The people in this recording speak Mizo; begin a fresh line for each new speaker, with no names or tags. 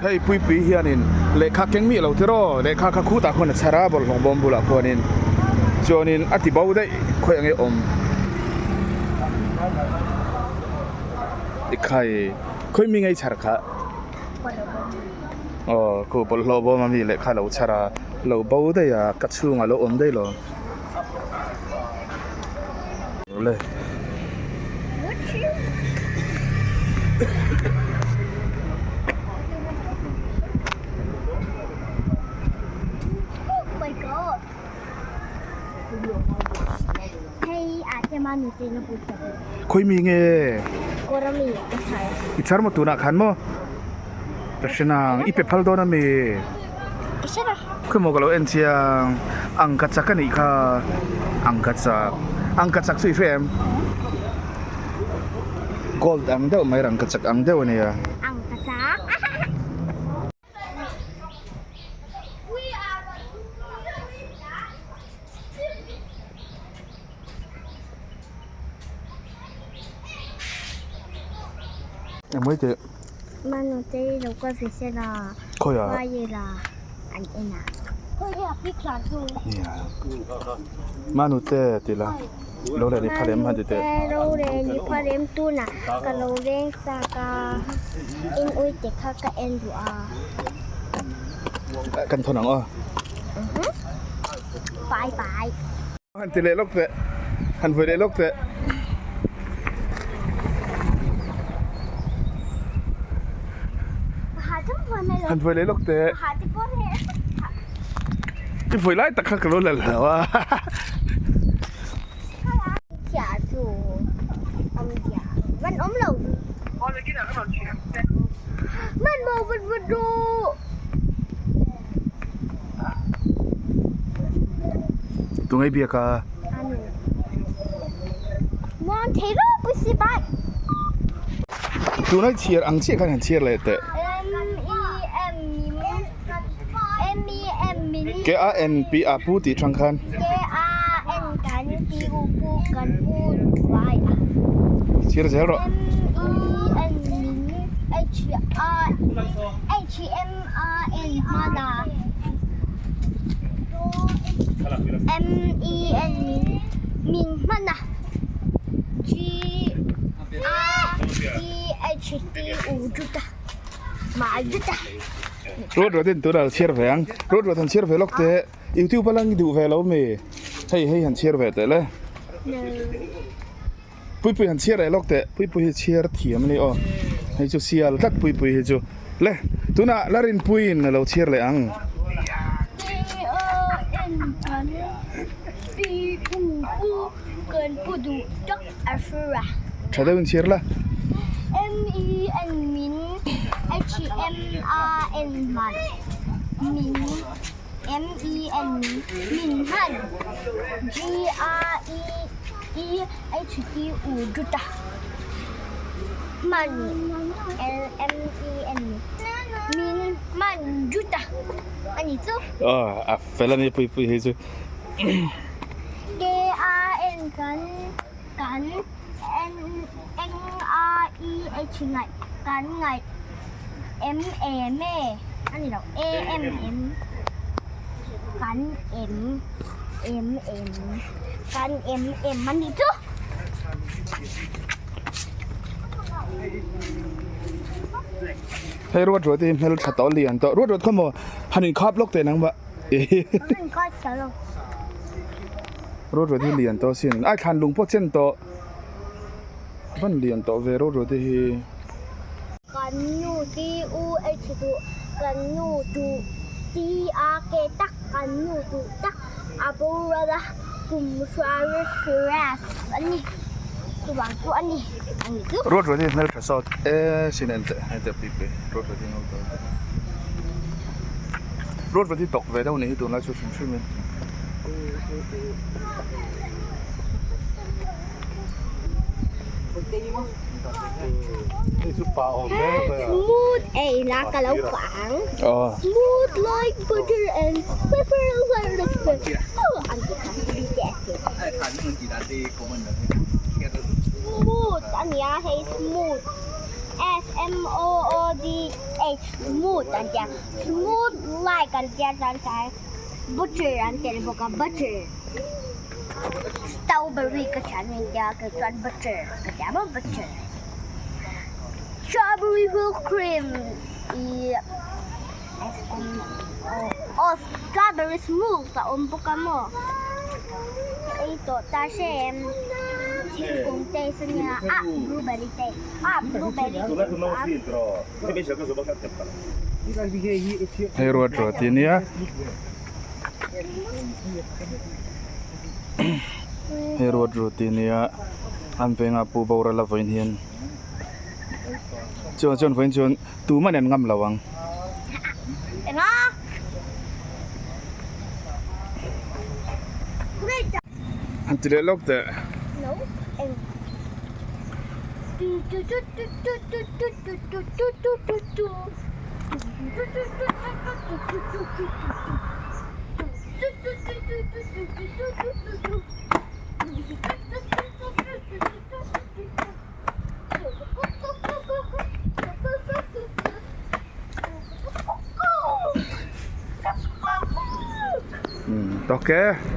Hei Puipui hianin lehkha keng miah lo tiraw lehkha kha khutah khuan a chhar a bawlhhlawh bawm bulah khuanin chuanin a ti bo daih khawi ang e awm ekhai khawi mi ngei chhar kha aw khu bawlhhlawh bawm ami lehkha lo chhar a lo bo daih a ka chhungah lo awm daih lo. Le. Khawi mi nge? I chhar maw tunah khan maw? Ka hre nang, i pe phal dawn a mi? Khawi maw ka lo en chiang, ang ka chak a nih kha, ang ka chak, ang ka chak chu i hre em? Gold ang deuh mai rang ka chak ang deuh a nia.
Ang ka chak.
Engmai teh.
Manu te lo kal ve se la.
Khawi ah.
Khawi la an en a. Khawi a pic la chu.
Manu te ti la. Lo leh ni phalem han ti teh.
Manu te lo leh ni phalem tunah ka lo leng chak a. In ui te kha ka en duh a.
Kan thawn ang aw.
Bye bye.
Han ti leh lawk teh. Han vawi leh lawk teh. Han vawi leh lawk teh. I vawi lai tak kha ka lo la lo a. Tungai biak a. Tunai chhiar ang chiah khan han chhiar leh teh. K A N P A pu tih thang khan. Chhiar zel rawh.
M E N min min hman a G A E H T U juta mah juta.
Ruat ruat in tunah chhiar ve ang ruat ruat han chhiar ve lawk teh youtube a lang duh ve lo mi hei hei han chhiar ve teh le Puipui han chhiar leh lawk teh Puipui hi chhiar thiam a ni aw hei chu sial tlat Puipui hi chu le tunah la rinpuiin a lo chhiar leh ang. Tha deuhin chhiar la.
M-E-N min hman G-R-E-E-H-T-U Juta hman L-M-E-N min hman Juta a ni chu.
Aw a fel a ni pui pui hi chu.
K-A-N kan kan N-N-A-E-H ngaih kan ngaih M-A-M a ni lo A-M-M kan M M M kan M M a ni chu.
Hei ruat ruat hi hmel tha tawh lian tawh ruat ruat khaw maw han inkhap lawk teh nang mah Ruat ruat hi lian tawh asin ai thlan lung pawh chen tawh van lian tawh ve ruat ruat hi.
Kan nu T U H duh kan nu duh T A K tak kan nu duh tak a boral a kum hruai a ni chuvang chu a ni a ni chu.
Ruat ruat hi hmeltha sawt e sin en teh hei teh pui pui ruat ruat hi ngo tawh teh ruat ruat hi tawk ve deuh a nih hi tunlai chu hrim hrim in.
Smooth ei la ka lo kah ang smooth like butter and pepper an ti kha BTS smooth a nia hei smooth. S M O O D H smooth an tia smooth like an tia chuan tlai butcher an tel bawk a butcher strawberry ka thian min tia kei chuan butcher ka tia maw butcher strawberry whip cream ih S M O aw strawberry smooth a awm bawk a maw ka ei tawh ta hrem thingkung taste a nia ah blueberry taste ah blueberry taste a.
Hei ruat ruat hi nia hei ruat ruat hi nia an vengah pu boral a vawiin hian chuan chuan vawiin chuan. Tuman an ngam lo ang. Han ti leh lawk teh. Tawk e.